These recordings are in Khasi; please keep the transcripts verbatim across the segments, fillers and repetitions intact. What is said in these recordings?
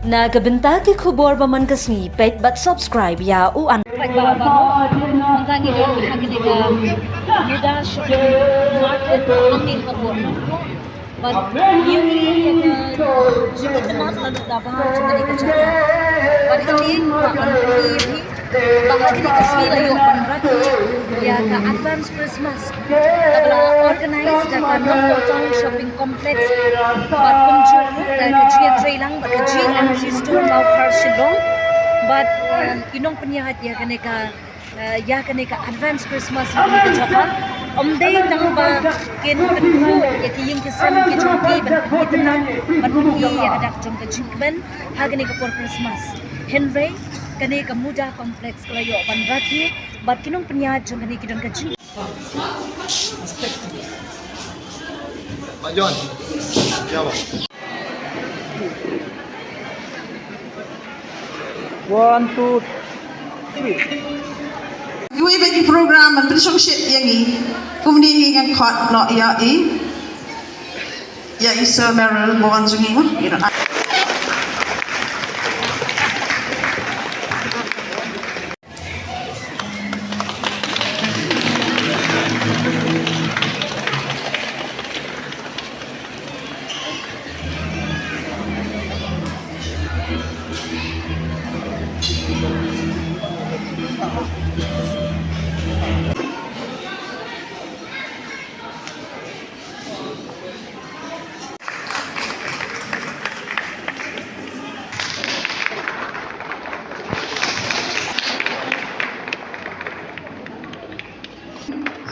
Na ka bynta ki khubor ba man ka sngi, peit bad subscribe ïa u an. Peit ba ba mynta ngi don ha kane ka Muda Shopping Market hangne hapoh Nongpoh. Bad ïa ka jingïatynnad la duk da ba jong kane ka jaka. Bad hangne ba ban pyni ïa phi ba ha kane ka sngi la ïoh ban rakhe ïa ka advance Christmas kaba la organize da ka Nongpoh Town Shopping Complex bad kumjuh ruh da ka jingïatreilang bad ka G and G Store Mawkhar Shillong. Bad, eh, ki nongpynïaid ïa kane ka, eh, ïa kane ka advance Christmas ha kane ka jaka ym dei tang ba kin pynkhuid ïa ki ïing ki sem ki jong ki ban pynitynnad ban pyni ïa ka dak jong ka jingkmen ha kane ka por Christmas. Hynrei kane ka Muda Complex ka la ïoh ban rakhe bad ki nongpynïaid jong kane ki don ka jing Pak John. Ya, Pak. One, two, three. Iwei ba ki program ban pynshongshit ïa ngi. Kumne ngi ngan khot noh ïa i. Ïa i Sir Merrill Bowen jong ngi mo. Ïa i.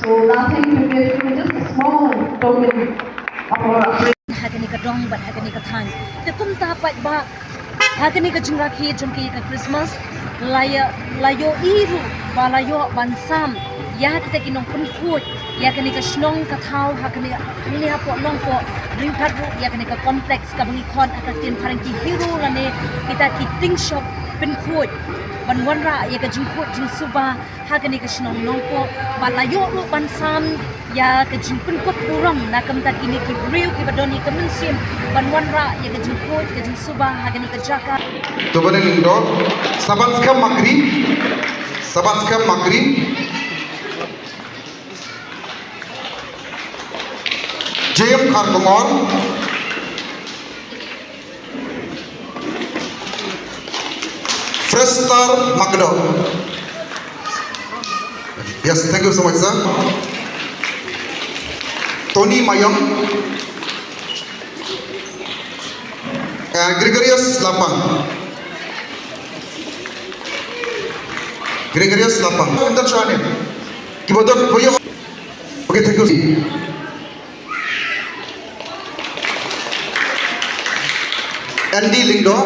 So nothing to give, just a small token of our appreciation. Ha kane ka dong bad ha kane ka thaiñ. Te kumta pat ba ha kane ka jingrakhe jong ka ïa ka Christmas la ïa, la ïohi ruh ba la ïoh ban sam ïa kita ki nongpynkhuid ïa kane ka shnong ka thaw ha kane, hangne hapoh Nongpoh ryngkat ruh ïa kane ka complex kaba ngi khot ha ka ktien phareng ki hero lane kita ki ting shop pynkhuid ban wanrah ïa ka jingkhuid jingsuba ha kane ka shnong Nongpoh bad la ïoh ruh ban sam ïa ka jingpynkup burom na ka bynta kine ki briew kiba don ïa ka mynsiem ban wanrah ïa ka jingkhuid ka jingsuba ha kane ka jaka. To ba dang dor, Sabat Skhem Makri, Sabat Skhem Makri. J M Kharkongor. Frestar Makdok. Yes, thank you so much, sir. Tony Mayong. And Gregorius Lapang. Gregorius Lapang. Enter shane. Kiba don, kiba ïoh. Okay, thank you. Andy Lyngdoh.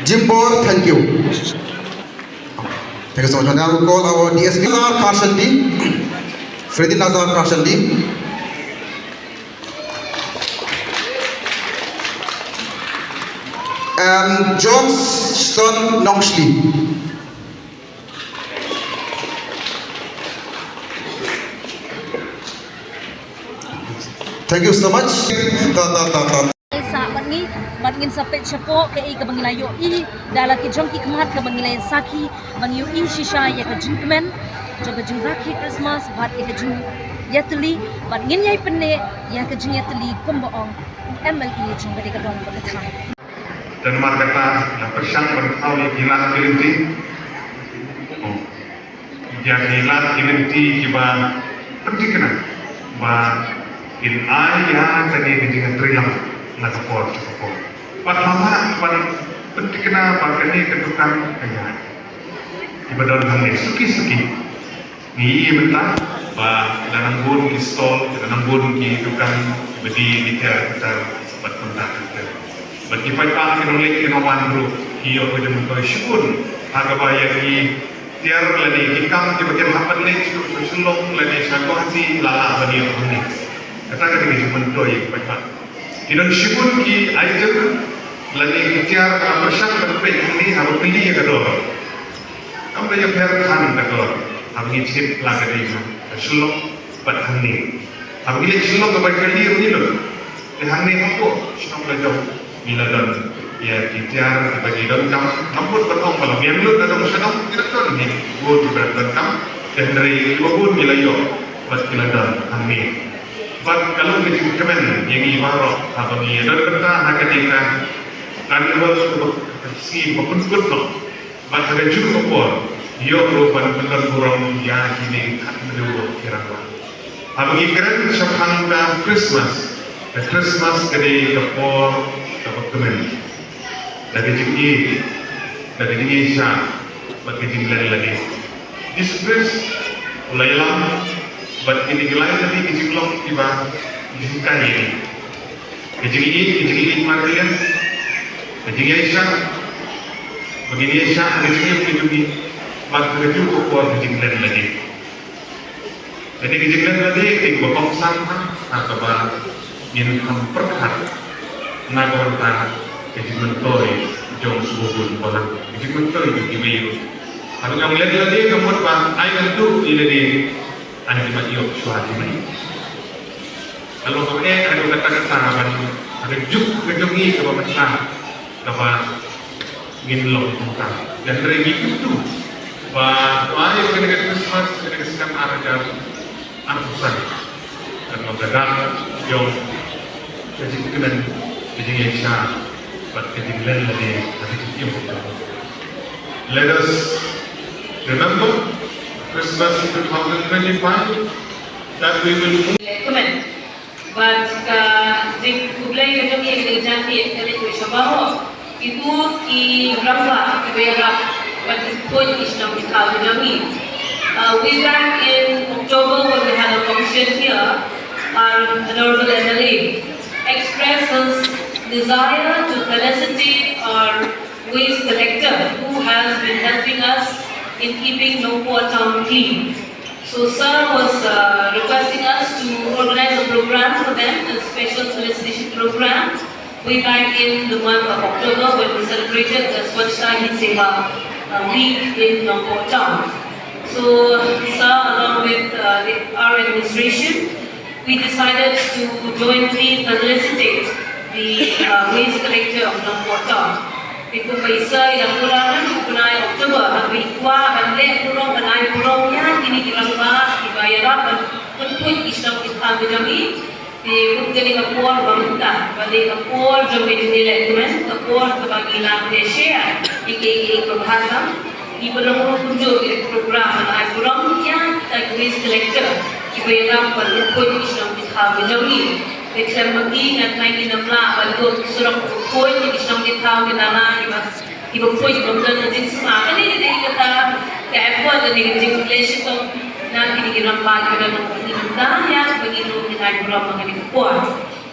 Jimbor, thank you. Thank you so much. Now we call our D S P, Nazar Kharshandi. Freddy Nazar Kharshandi. And Johnson Nongshli. Thank you so much. Ta, ta, ta, ta. Sa bad ngi, bad ngin sa peit shapoh kaei kaba ngi la ïohi da la ki jong ki khmat kaba ngi la sakhi, ba ngi ïohi shisha ïa ka jingkmen jong ka jingrakhe Christmas bad ïa ka jingïatylli, bad ngin ïai pynneh ïa ka jingïatylli kumba ong u M L A jong kane ka dong bad ka thaiñ. Te namar kata nga pyrshang ban thaw ïa ki lad ki lynti. Oh. Ïa ki lad ki lynti kiba pynthikna ba kin ai ïa kane ka jingïatreilang na ka por sha ka por. Bad lada ban pynthikna ba kane ka dukan ka ïaid. Kiba don hangne suki suki. Ngi ïohi mynta ba la nang bun ki stall, la nang bun ki dukan kiba die ki tiar ki tar bad kumta kumta. Bad ki paidbah ki nongleit ki nongwan ruh ki ïoh ka jingmyntoi shibun ha kaba ïa ki tiar lane ki kam kiba kin hap ban leit sha Shillong lane sha Guwahati la lah ban ïoh hangne. Kata ka dei ka jingmyntoi ïa ki paidbah. Ki don shibun ki item lane ki tiar kaba pyrshang ban peit hangne haba peit ïa ka dor. Kam da ïapher khan ka dor haba ngi thied la ka dei ha Shillong. Bad hangne haba ngi leit sha shnong kaba kali ruh ngi lut. Te hangne hapoh shnong la jong ngi la don ïa ki tiar kiba ngi donkam. Ngam mut ban ong ba la biang lut, la dang sha shnong ki la don, ngi bun kiba donkam. Te hynrei kiba bun ngi la ïoh bad ki la don hangne. Bad ka long ka jingkmen ïa ngi baroh haba ngi don bynta ha kane ka carnival kaba, ka sngi ba pynkut noh. Bad ha kajuh ka por ïoh ruh ban pynlong burom ïa kine ki khatmynñiew ki rangbah. Haba ngi kren shaphang ka Christmas, ka Christmas ka dei ka por kaba kmen. Da ka jingïeit, da ka jingïaishah bad ka jinglen lade. Jisu Khrist u la ïalam bad kine ki lai tylli ki jinglong kiba jinghikai ïa ngi. Ka jingïeit, ka jingïeit markylliang, ka jingïaishah, ba ngin ïaishah ha ka jingim ka jong ngi, bad ha kajuh ka por ka jinglen lade. Kane ka jinglen lade ka dei kaba kongsan ha kaba ngin kham pyrkhat na ka bynta ka jingmyntoi jong u Blei, ka jingmyntoi jong kiwei ruh. Haba ngi ong len lade ka mut ba ai ngan tuh ïa lade, ai ngan ïoh shuwa ïa lade. Ka long kaba eh, ka long kata kata ban, ha ka juk ka jong ngi kaba mynta kaba ngin long kumta. Hynrei ngi kyntu ba ai kane ka Christmas, kane ka snem ar hajar arphew san kan long ka dak jong ka jingkmen, ka jingïaishah bad ka jinglen lade ha ka jingim. Let us remember Christmas two thousand twenty-five, that we will move. Kmen. Bad ka jingkhublei ka jong ngi ïa ka jingïeit ka leit sha baroh kito ki rangbah kiba ïarap ban pynkhuid ki shnong ki thaw ka jong ngi. Uh, way back in October, when we had a function here, our honorable M L A expressed his desire to felicitate our waste collector who has been helping us in keeping Nongpoh town clean. So sir was uh, requesting us to organize a program for them, a special felicitation program, way back in the month of October when we celebrated the Swachhata Hi Seva uh, week in Nongpoh town. So sir, along with uh, the, our administration, we decided to jointly felicitate the uh, waste collector of Nongpoh town. Te kumba i sir i la pula, ha u bnai October, haba i kwah ban leh burom, ban ai burom ïa kine ki rangbah kiba ïarap ban pynkhuid ki shnong ki thaw ka jong ngi. Te kum kane ka por ba mynta ba dei ka por jong ka jingïalehkmen, ka por kaba ngi la pynshai ïa kiei kiei kiba bha tam. Ngi pynlong ruh kumjuh ïa ka program ban ai burom ïa kita ki waste collector kiba ïarap ban pynkhuid ki shnong ki thaw ka jong ngi. Te khlem ma ngi, nga tharai ngin ym lah ban ïoh surok ban pynkhuid ki shnong ki thaw, ki nala, kiba, kiba khuid bym don ka jingsma. Kane ka dei kata ka effort, kane ka jingkhublei shitom na kine ki rangbah kiba don ha ngi mynta, ïa ba ngi ruh ngin ai burom ha kane ka por.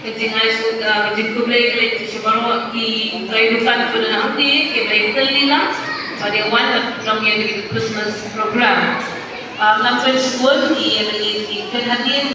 Ka jingai suk, ah, ka jingkhublei ka leit sha baroh ki trai dukan kiba don hangne kiba ïa kylli lang ba dei wan ban pynlong ïa kane ka Christmas program. Ah, ngam kren shibun, ïa kane ki kren hadien.